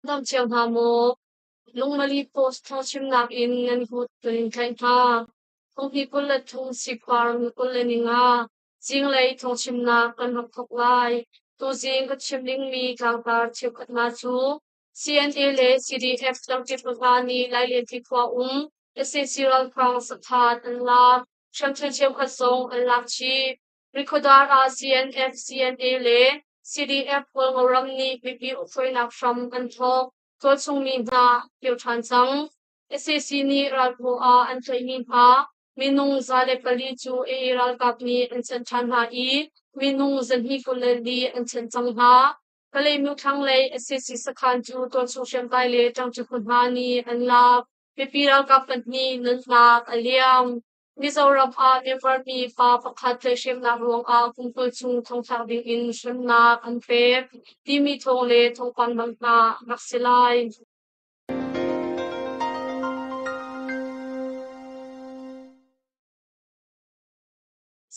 Dam cio hna maw? Lungmali post thawngchimnak in nan kut kan in tlaih hna. Thonghni 23 Sipar ni 25 zinglei thawngchimnak kan rak thawk lai. Tuzing ka chim dingmi tlangtar cheukhat hna cu CNA le CDF tlangṭip hna nih Lailenpi khua um sac ralhrang sakhan an lak. Hriamthil cheukhat zong an lak chih. Rikhuadar ah CNF, CNA le CDF Kawlngo ram nih mipi ukhruainak hram an thawk. Tualchung mi hna an kir ṭhan cang. Sac nih ralphaw ah an tlaihmi hna minung 104 cu AA ralkap nih an chanh ṭhan hna i minung 224 an chanh cang hna. Kalaymyo thlanglei sac sakhan cu tualchung hriamtlai le ṭangṭi phu hna nih an lak. Mipi ralkap pahnih nunnak a liam. Mizoram ah Myanmar mi pa pakhat tlaihhremnak ruangah kum 20 chung thongthlak dingin hremnak an pek timi thawng le thawngpang dang hna rak si lai.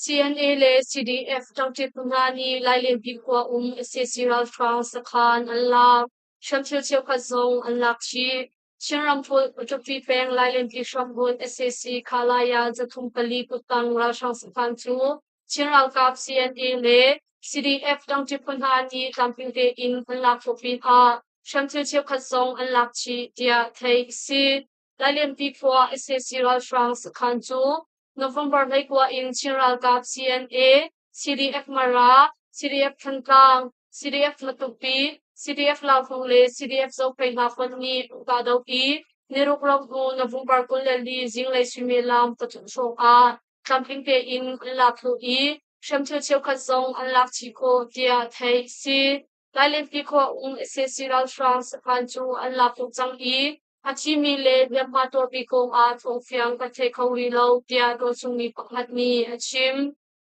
CNA le CDF ṭangṭi phu hna nih Lailenpi khua um sac ralhrang sakhan an lak. Hriamthil cheukhat zong an lak chih. Chin ramkulh Matupi peng Lailenpi hrambunh sac Khalaya 304 kuttang ralhrang sakhan cu Chin ralkap CNA le CDF ṭangṭi phu hna nih tlamtling tein an lak khawh pinah hriamthil cheukhat zong an lak chih tiah theih a si. Lailenpi khua sac ralhrang sakhan cu November 29 in Chin ralkap CNA, CDF Mara, CDF Thantlang, CDF Matupi, CDF Lauhung le CDF Zophei hna fonh nih an kahdoh i niruk ro hnu November 24 zinglei suimilam 3 hrawng ah tlamtling tein an lak thlu i hriamthil cheukhat zong an lak chih khawh tiah theih a si. Lailenpi khua um sac ralhrang sakhan cu an lak tuk cang i a thimi le hliamhma tuarpi kong ah thawngfiang kan thei kho rih lo tiah tualchung mi pakhat nih a chim.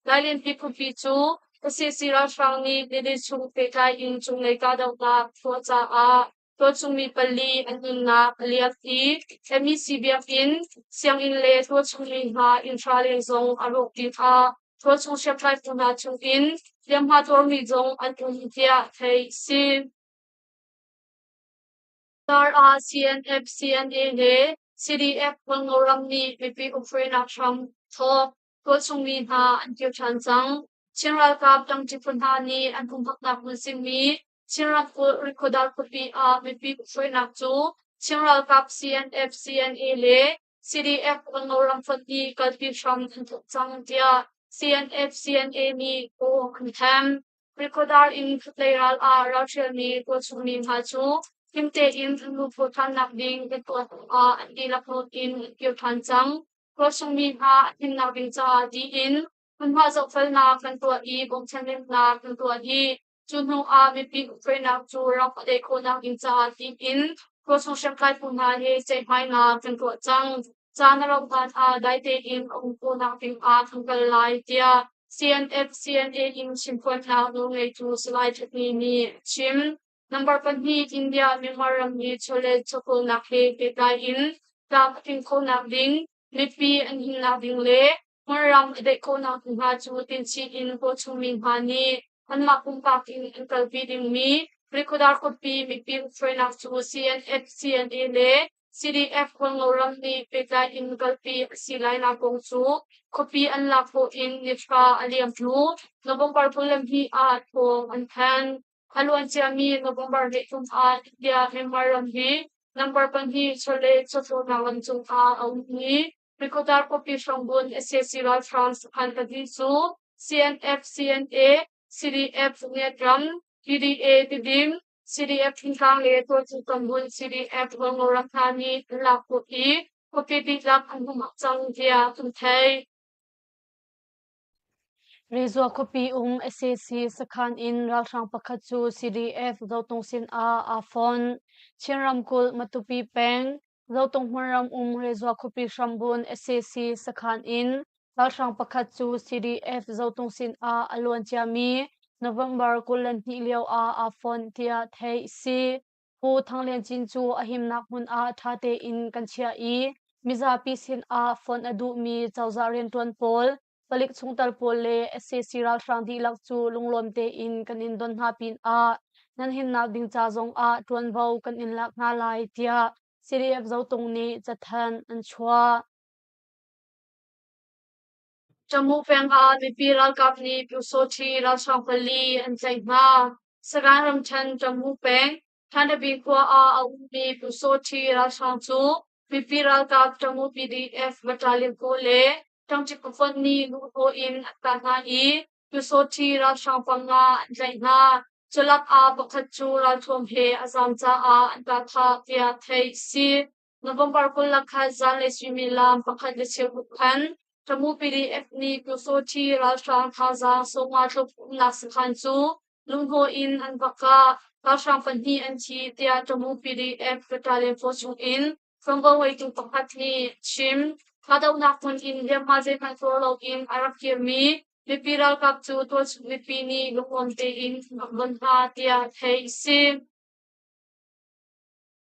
Lailenpi khuapi cu sac ralhrang nih nili chung pehtlai in cunglei kahdohnak tuah caah tualchung mi pali an nunnak a liam i MEC biakinn, sianginn le tualchung mi hna inn hra leng zong a rawk pinah tualchung hriamtlai phu hna chungin hliamhma tuarmi zong an um tiah theih a si. Tar ah CNF, CNA le CDF Hualngo ram nih mipi ukhruainak hram thawk tualchung mi hna an kir ṭhan cang. Chin ralkap ṭangṭi phu hna nih an humhaknak hmun simi Chin ramkulh Rikhuadar khuapi ah mipi ukhruainak cu Chin ralkap CNF, CNA le CDF Hualngo ram fonh nih kalpi hram an thawk cang tiah CNF, CNA nih thawng an thanh. Rikhuadar in khatlei ral ah ralhrialmi tualchungmi hna cu him tein an luphaw ṭhannak ding kan tuah hnuah an dihlak nawn in an kir ṭhan cang. Tualchungmi hna an himnak ding caah tiin hmunhma zohfelnak kan tuah i bawmchannak kan tuah dih. Cu hnu ah mipi ukhruainak cu ram a daih khawhnak ding caah tiin tualchung hriamtlai phu hna he ceihmainak kan tuah cang. Caan a rauh hlan ah dai tein a um khawhnak ding ah kan kal lai tiah CNF CNA in chimphuannak nawlngeitu Salai Htet nih a chim. Number pahnih India Myanmar ram i chawlet chawhrawlnak he pehtlai in tlam a tling khawhnak ding, mipi an himnak ding le hmunram a daih khawhnak hna cu tinchih in kawlchungmi hna nih anmah pumpak in an kalpi dingmi Rikhuadar khuapi mipi hruainak cu CNF, CNA le CDF Hualngo ram nih pehtlai in kalpi a si lainak kong cu khuapi an lak khawh in nithla a liam hnu November 22 ah thawng an thanh. A luanciami November 23 ah India Myanmar ram hi number pahnih chawleh chawhrawlnak lam cungah a um i Rikhuadar khuapi hrawng sac ralhrang sakhan pahnih cu CNF, CNA, CDF Ngiat ram, PDA Tidim, CDF Thingtlang le Tualchung Tambun CDF Hualngo ram hna nih an lak khawh i khuapi dihlak an hum cang tiah kan theih. Rezua khuapi um sac sakhan in ralhrang pakhat cu CDF Zotung sin ah aa fonh. Chin ramkulh Matupi peng Zotung hmunram um Rezua khuapi hrambun sac sakhan in ralhrang pakhat cu CDF Zotung sin ah a luan ciami November 22 lio ah aa fonh tiah theih a si. Pu Thang Lian Cin cu a himnak hmun ah ṭha tein kan chiah i mizapi sinah fonh a duhmi cozah rianṭuan pawl, palik chungtel pawl le sac ralhrang dihlak cu lunglawm tein kan in don hna pinah. Nan himnak ding ca zong ah ṭuanvo kan in lak hna lai tiah CDF Zotung nih cathanh an chuah. Tamu peng ah mipi ralkap nih Pyusawṭhi ralhrang pali an tlaih hna. Sagaing ramṭhen Tamu peng Thandabi khua ah a ummi Pyusawṭhi ralhrang cu mipi ralkap Tamu PDF battalion pawl le ṭangṭi pafonh nih luhhnawh in an kah hna i Pyusawṭhi ralhrang panga an tlaih hna. Culak ah pakhat cu ralthuam he a zaam caah an kah thah tiah theih a si. November 21 zanlei suimilam pakhat le cheu khan Tamu PDF nih Pyusawṭhi ralhrang thazaang sawmnga tluk umnak sakhan cu lunghnawh in an va kah. Ralhrang pahnih an thi tiah Tamu PDF battalion force chung in ṭuanvo ngeitu pakhat nih a chim. Kahdohnak hmun in hliamhma zeihmanh tuar loin a rak kirmi mipi ralkap cu tualchung mipi nih lungnuam tein an rak don hna tiah theih a si.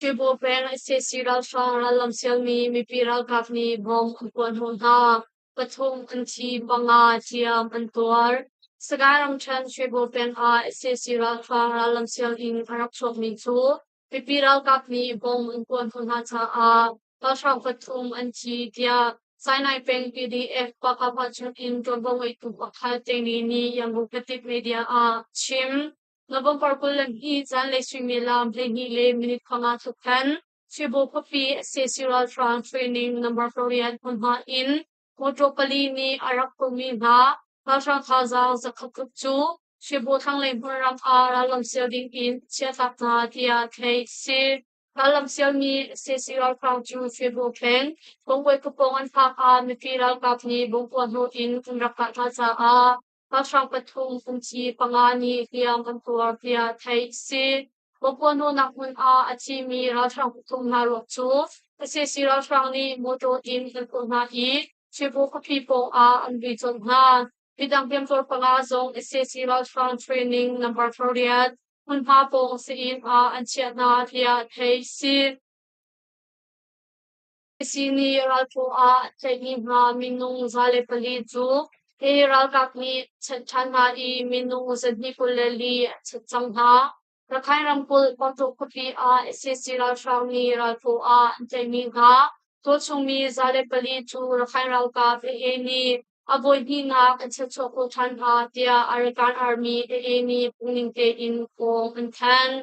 Ṭibaw peng sac ralhrang rallam sialmi mipi ralkap nih bomb an puahhnawh hna. Pathum an thi, panga hliam an tuar. Sagaing ramṭhen Ṭibaw peng ah sac ralhrang rallam sial in a rak chuakmi cu mipi ralkap nih bomb an puahhnawh hna caah ralhrang pathum an thi tiah Sinai peng PDF Pakapha chungin ṭuanvo ngeitu pakhat Tengni nih Yangon Khatip media ah a chim. November 22 zanlei suimilam 12 le minute 5 tluk khan Cebu khuapi sac ralhrang training number pariat hmunhma in motor pali nih a rak phurmi hna ralhrang thazaang zakhat tluk cu Cebu thlanglei hmunram ah rallam sial ding in chiahtak hna tiah theih a si. Rallam sialmi sac ralhrang cu Cebu peng Bongwe khuapawng an phak ah mipi ralkap nih bungkua hnawh in an rak kah hna caah Ralhrang pathum pumci panga nih hliam an tuar tiah theih a si. Bawkuahnawhnak hmun ah a thimi ralhrang pathum hna ruak cu sac ralhrang nih motor in an phurh hna i Cebu khuapi pawng ah an vui colh hna. Midang hliamtuar panga zong sac ralhrang training number pariat hmunhma pawng sii-inn ah an chiah hna tiah theih a si. Sac nih ralphaw ah a tlaihmi hna minung 104 cu hi ralkap nih a chanh ṭhan hna i minung 224 a chanh cang hna. Rakhine ramkulh Pawṭaw khuapi ah sac ralhrang nih ralphaw ah an tlaihmi hna tualchung mi 104 cu Rakhine ralkap AA nih a voi hnihnak an chanchuah khawh ṭhan hna tiah Arakan Army AA nih phungning tein thawng an thanh.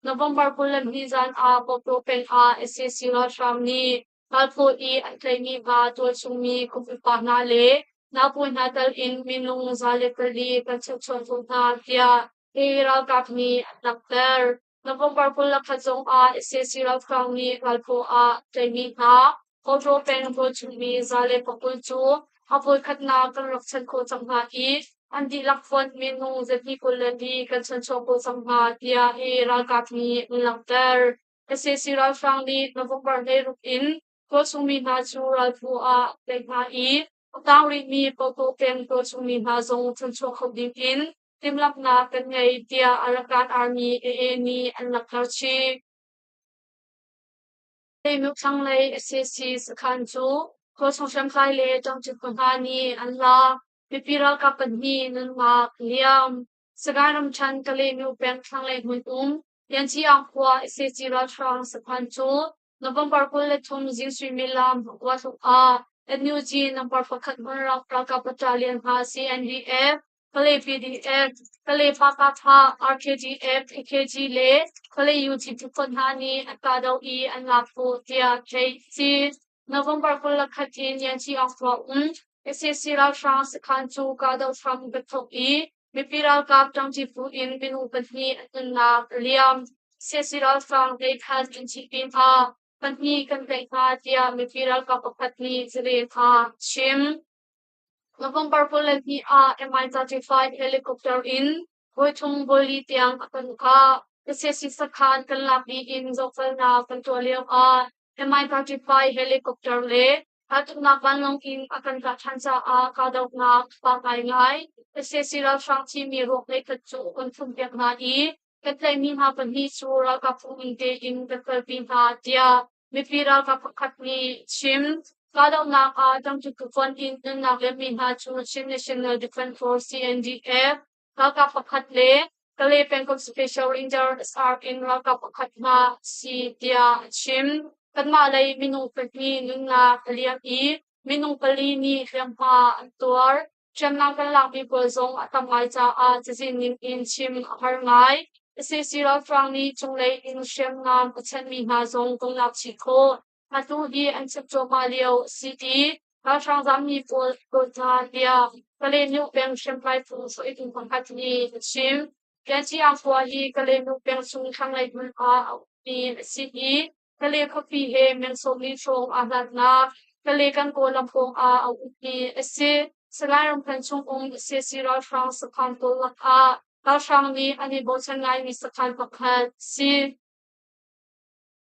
November 22 zan ah Pauktaw peng ah sac ralhrang nih ralphaw i an tlaihmi hna tualchungmi khuapi hna le naupawi hna tal in minung 104 kan chekchuah khawh hna tiah hi ralkap nih an langhter. November 21 zong ah sac ralhrang nih ralphaw ah tlaihmi hna Pauktaw peng tualchungmi 120 cu a voikhatnak kan rak chanh khawh cang hna i an dihlak fonh minung 224 kan chanchuah khawh cang hna tiah hi ralkap nih an langhter. Sac ralhrang nih November 16 in tualchungmi hna cu ralphu ah an tlaih hna i a tang rihmi Pauktaw peng tualchungmi hna zong chanchuah kho ding in timhlamhnak kan ngei tiah Arakan Army AA nih an langhter chih. Muk thlanglei sac sakhan cu khuachung hriamtlai le ṭangṭi phu hna nih an lak. Mipi ralkap pahnih nunnak a liam. Sagaing ramṭhen Kalaymyo peng thlanglei hmun um Lianci-ang khua sac ralhrang sakhan cu November 23 zing suimilam pakua tluk ah NUG number pakhat hmunram ralkap battalion hna CNDF, Kalay PDF, Kalay Pakatha, RKDF, AKG le Kalay UG phu hna nih an kahdoh i an lak khawh tiah theih a si. November 21 in Yanchi-ang khua um sac ralhrang sakhan cu kahdoh hram kan thawk i mipi ralkap ṭangṭi phu in minung pahnih an nunnak a liam. Sac ralhrang meithal an thih pinah pahnih kan tlaih hna tiah mipi ralkap pakhat nih Zalen kha a chim. November 22 ah Mi-35 helicopter in voithum voili tiang a kan kah. Sac sakhan kan lak dih in zohfelnak kan tuah lio ah Mi-35 helicopter le raltuknak vanlawng in a kan kah ṭhan caah kahdohnak a fak ngaingai. Sac ralhrang thimi ruak hleikhat cu kan phumpiak hna i kan tlaihmi hna pahnih cu ralkap phungning tein kan kalpi hna tiah mipi ralkap pakhat nih a chim. Kahdohnak ah ṭangṭi tuvuan in nunnak liammi hna cu Chin National Defence Force CNDF ralkap pakhat le Kalay pengkomh Special Ranger SR in ralkap pakhat hna a si tiah a chim. Kanmah lei minung pahnih nunnak a liam i minung pali nih hliamhma an tuar. Hriamnam kan lakmi pawl zong a tam ngai caah cazin ning in chim a har ngai. Sac ralhrang nih cunglei in hriamnam a chanhmi hna zong kan lak chih khawh. Atu hi an chim cuahmah lio a si i ralhrang zammi pawl an dawt hna tiah Kalaymyo peng hriamtlai phu hruaitu pakhat nih a chim. Kanci-ah khua hi Kalaymyo peng chung thlanglei hmun ah a ummi a si i Kalay khuapi he meng 40 hrawng aa hlatnak Kalay kan Kawllam pawng ah a ummi a si. Salai ramkhan chung um sac ralhrang sakhan pawl lakah ralhrang nih an i bochan ngaimi sakhan pakhat a si.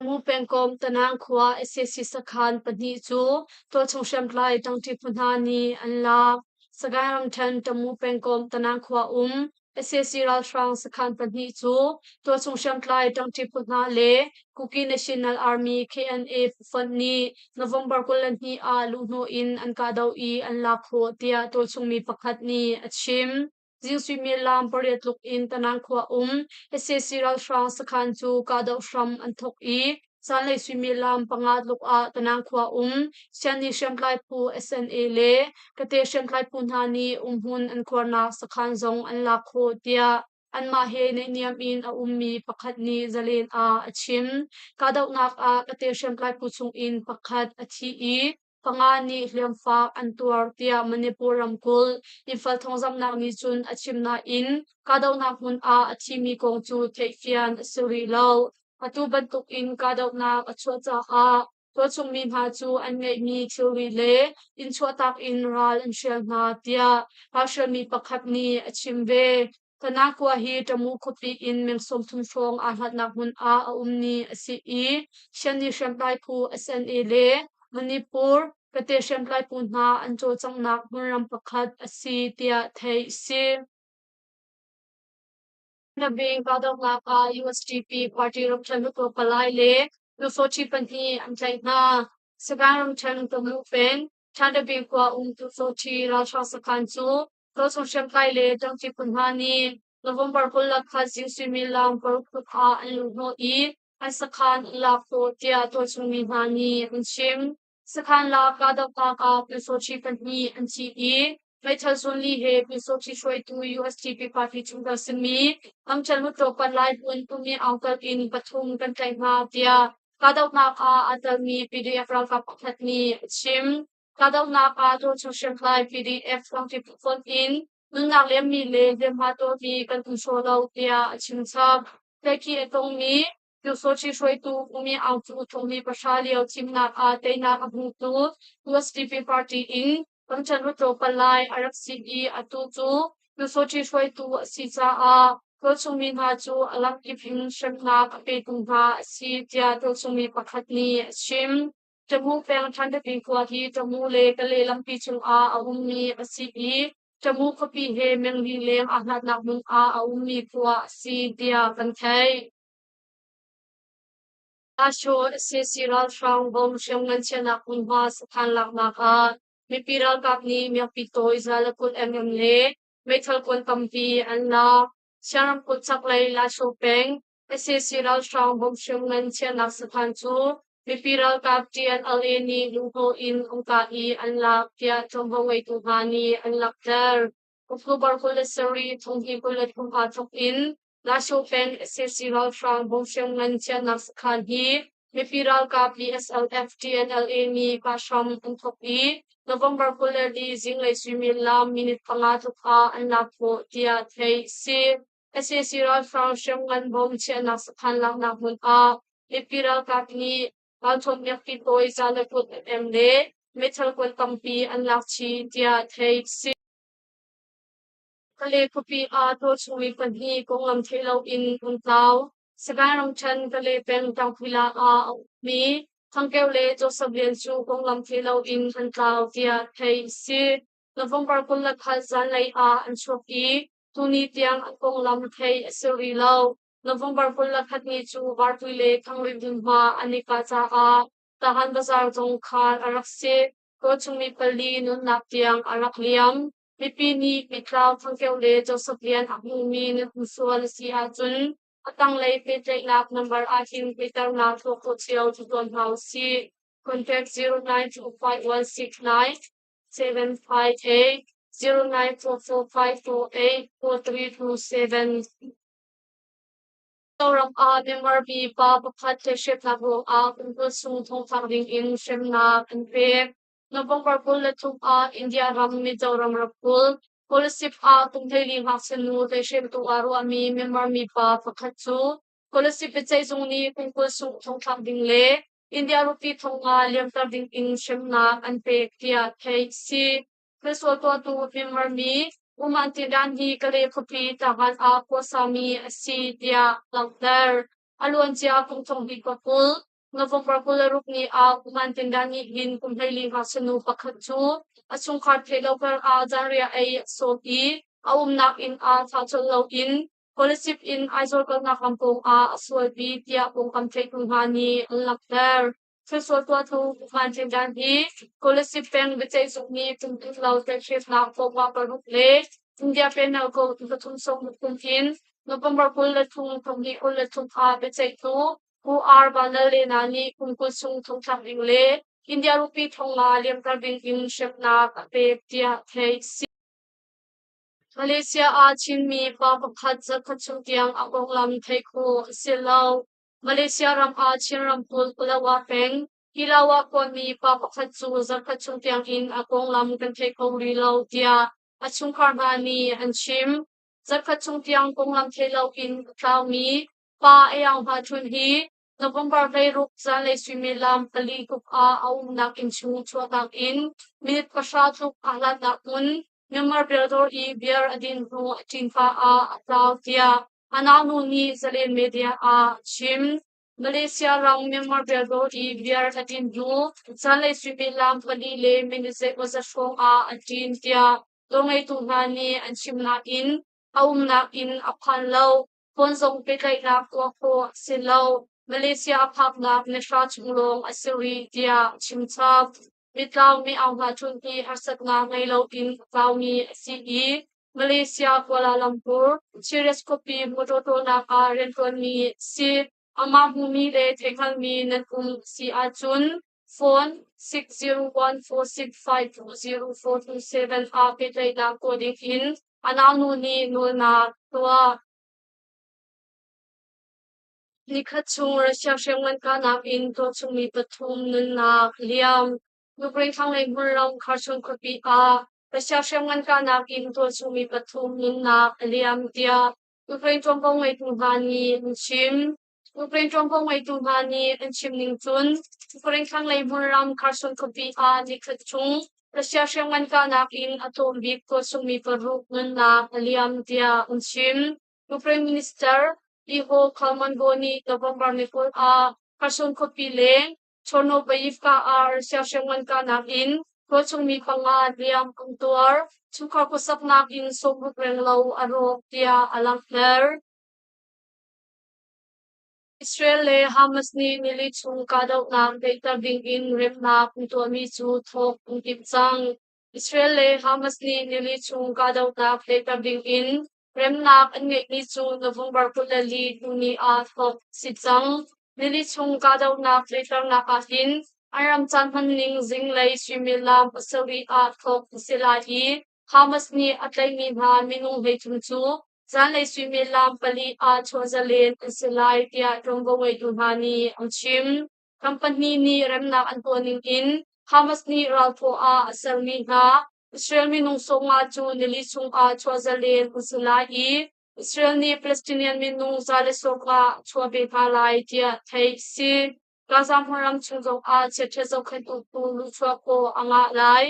Mu pengkomh Tanang khua sac sakhan pahnih cu tualchung hriamtlai ṭangṭi phu hna nih an lak. Sagaing ramṭhen Tamu pengkomh Tanang khua um sac ralhrang sakhan pahnih cu tualchung hriamtlai ṭangṭi phu hna le Kuki National Army KNA phufonh nih November 22 ah luhhnawh in an kahdoh i an lak khawh tiah tualchungmi pakhat nih a chim. Zing suimilam pariat tluk in Tanang khua um sac ralhrang sakhan cu kahdoh hram an thawk i zanlei suimilam panga tluk ah Tanang khua um Siani hriamtlai phu SNA le Kate hriamtlai phu hna nih umhmun an khuarnak sakhan zong an lak khawh tiah anmah he naihniam in a ummi pakhat nih Zalen ah a chim. Kahdohnak ah Kate hriamtlai phu chungin pakhat a thi i panga nih hliamfak an tuar tiah Manipur ramkulh Imphal thawngzamhnak nih cun a chim nain kahdohnak hmun ah a thimi kong cu theihfian a si rih lo. Atu bantuk in kahdohnak a chuah caah tualchungmi hna cu an ngeihmi thilri le inn chuahtak in ral an hrial hna tiah ralhrialmi pakhat nih a chim ve. Tanakua hi Tamu khuapi in meng 30 hrawng aa hlatnak hmun ah a ummi a si i Shan-i hriamtlai phu SNA le Manipur Kate hriamtlai phu hna an cawlcanghnak hmunram pakhat a si tiah theih a si. Nabing kahdohnak ah USDP party ramṭhen hluttaw palai le Pyusawhti pahnih an tlaih hna. Sagaing ramṭhen Tamu peng Thandabing khua um Pyusawhti ralhrang sakhan cu Tualchung hriamtlai le ṭangṭi phun hna nih November 21 zing suimilam paruk tluk ah an luhhnawh i an sakhan an lak khawh tiah tualchung mi hna nih an chim. Sakhan lak kahdohnak ah pyusawhti pahnih an thi i meithal zunli he pyusawhti hruaitu USDP party chungtel simi Amṭhen Hluttaw Palai Hmun Tumi Aung telh in pathum kan tlaih hna tiah kahdohnak ah aa telmi PDF ralkap pakhat nih a chim. Kahdohnak ah tualchung hriamtlai PDF tlangpi fonh in nunnak liammi le hliamhma tuarmi kan um hraw lo tiah a chim chap. Tlaihkhih a tongmi Pyusawhti hruaitu U Myo Aung cu thongli pahra lio thimnak ah teinak a hmutu USDP party in ramṭhen hluttaw palai a rak si i atu cu Pyusawhti hruaitu a si caah tualchungmi hna cu a lamkip in hremnak a petu hna a si tiah tualchungmi pakhat nih a chim. Tamu peng Thandapi khua hi Tamu le Kalay lampi cungah a ummi a si i Tamu khuapi he mengli leng aa hlatnak hmun ah a ummi khua a si tiah kan theih. Asho sac ralhrang bom hriamngan chiahnak hmunhma sakhan laknak ah mipi ralkap nih miakpi tawi 120 mm le meithal kuan tampi an lak. Sian ramkulh chaklei Lasho peng Sac ralhrang bom hriamngan chiahnak sakhan cu mipi ralkap TNLA nih luhhnawh in an kah i an lak tiah ṭuanvo ngeitu hna nih an langhter. October 27 2023 aa thawk in Lasho peng sac ralhrang bom hriamngan chiahnak sakhan hi mipi ralkap BSLF TNLA nih kah hram an thawk i November 24 zinglei suimilam minute panga tluk ah an lak khawh tiah theih a si. Sac ralhrang hriamngan bom chiahnak sakhan laknak hmun ah mipi ralkap nih ralthuam miakpi tawi 120 mm le meithal kuan tampi an lak chih tiah theih a si. Kalay khuapi ah tualchungmi pahnih konglam theih loin an tlau. Sagaing ramṭhen Kalay peng Tlangpila ah a ummi Thangkeu le Joseph Lian cu konglam theih loin an tlau tiah theih a si. November 21 zanlei ah an chuak i tuni tiang an konglam theih a si rih lo. November 21 ni cu Varpui le Thangri hmunhma an i kah caah Tahan Bazar zong khar a rak si. Tualchungmi pali nunnak tiang a rak liam. Mipi nih Mitlau Thangkeuh le Joseph Lian a hmumi nan hmu sual a si ahcun a tanglei pehtlaihnak nambar ahhin peternak tuah khawh cio cu tuan hna usih. Contact 092516 758 0944 548 4327. Mizoram ah Myanmar mi pa pakhat tlaihhrepnak ruangah kum 20 chung thongthlak dingin hremnak an pek. November 23 ah India ram Mizoram ramkulh Kolasib ah kum 14 ngakchia nu tlaihhremtu ah ruahmi Myanmar mi pa pakhat cu Kolasib biaceihzung nih kum 20 chung thongthlak ding le India rupee 5,000 liamter dingin hremnak an pek tiah theih a si. Thilsual tuahtu Myanmar mi Uman Tindan hi Kale khuapi Tahan ah khuasami a si tiah langhter. A luancia kum 2020 November 26 ni ah Uman Tindan nih hin kum 14 ngakchia nu pakhat cu a chungkhar theih lo kar ah zanriah ei a sawm i a umnak inn ah thlah colh loin Kolasib in Aizawl kalnak lam pawng ah a sualpi tiah pawngkam theihtu hna nih an langhter. Thilsual tuahtu Hman Tindan hi Kolasib peng biaceihzung nih kum lo tlaihhrepnak pohmah paruk le India Penal Code 363 in November 23 2023 ah biaceihtu Pu R. Vanlalena nih kum 20 chung thongthlak ding le India rupee 5,000 liamter ding in hremnak a pek tiah theih a si. Malaysia ah Chinmi pa pakhat zarhkhat chung tiang a konglam theih khawh a si lo. Malaysia ram ah Chin ramkulh Palawa peng Hilawa khuami pa pakhat cu zarhkhat chung tiang in a konglam kan thei kho rih lo tiah a chungkhar hna nih an chim. Zarhkhat chung tiang konglam thei loin a tlaumi pa Ayang Hma Htun hi November 16 zanlei suimilam 4 tluk ah a umnak innchung chuahtak in minute 0 tluk aa hlatnak hmun Myanmar Beldawr i beer a din hnu a ṭinfa ah a tlau tiah a naunu nih Zalen Media ah a chim. Malaysia ram Myanmar Beldawr i beer a din hnu zanlei suimilam 4 le minute zeimawzat hrawng ah a ṭin tiah dawrngeitu hna nih an chim nain a umnak inn a phan lo. Phone zong pehtlaihnak tuah khawh a si lo. Malaysia a phaknak nihra chung lawng a si rih tiah a chim chap. Mitlau mi Aung Hla Htun hi harsatnak ngei loin a tlaumi a si i Malaysia Kuala Lumpur Cheras khuapi motor tawlnak ah rianṭuanmi a si. Amah hmumi le theihhngalhmi nan um a si ahcun phone 60146520427 ah pehtlaihnak tuah dingin a naunu nih nawlnak a tuah. Nikhat chung Russia hriamngan kahnak in tualchungmi pathum nunnak liam. Ukraine thlanglei hmunram Kherson khuapi ah Russia hriamngan kahnak in tualchungmi pathum nunnak a liam tiah Ukraine ṭuanvo ngeitu hna nih an chim. Ukraine ṭuanvo ngeitu hna nih an chim ning cun Ukraine thlanglei hmunram Kherson khuapi ah nikhat chung Russia hriamngan kahnak in a tlawm bik tualchungmi paruk nunnak a liam tiah an chim. Ukraine Minister Ihor Kalmanbo nih November ni 20 ah Kherson khuapi leng Chornobaivka ah Russia hriamngan kahnak in tualchungmi panga hliam an tuar. Chungkhar khuasaknak in 60 renglo a rawk tiah a langhter. Israel le Hamas nih nili chung kahdohnak daihter dingin remnak an tuahmi cu thawk an timh cang. Israel le Hamas nih nili chung kahdohnak daihter dingin remnak an ngeihmi cu November 24 tuni ah thawk a si cang. Nili chung kahdohnak daihternak ahhin an ram caan hmanning zinglei suimilam 7 ah thawk a si lai i Hamas nih a tlaihmi hna minung 13 cu zanlei suimilam 4 ah chuah zalen an si lai tiah ṭuanvo ngeitu hna nih an chim. Ram pahnih nih remnak an tuah ning in Hamas nih ralthawh ah a sermi hna Israel minung 50 cu nili chung ah chuah zalen an si lai i Israel nih Palestinian minung 110 a chuah ve hna lai tiah theih a si. Gaza hmunram chung zong ah chiatṭhat zohkhenhtu phu luhchuah khawh a ngah lai.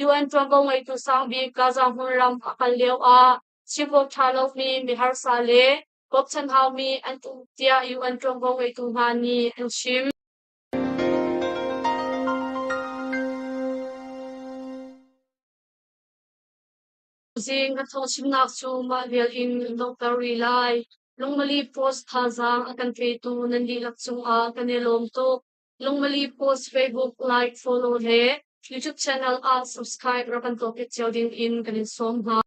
UN ṭuanvo ngeitu sang bik Gaza hmunram a kal lio ah chim awk ṭha lomi miharsa le bawmchan haumi an um tiah UN ṭuanvo ngeitu hna nih an chim. Zing a thawngchimnak cu mah vial in an donghter rih lai. Lungmali Post thazaang a kan petu nan dihlak cungah kan i lawm tuk. Lungmali Post Facebook like, follow le. YouTube channel ah subscribe rak kan tuahpiak cio ding in kan in sawm hna.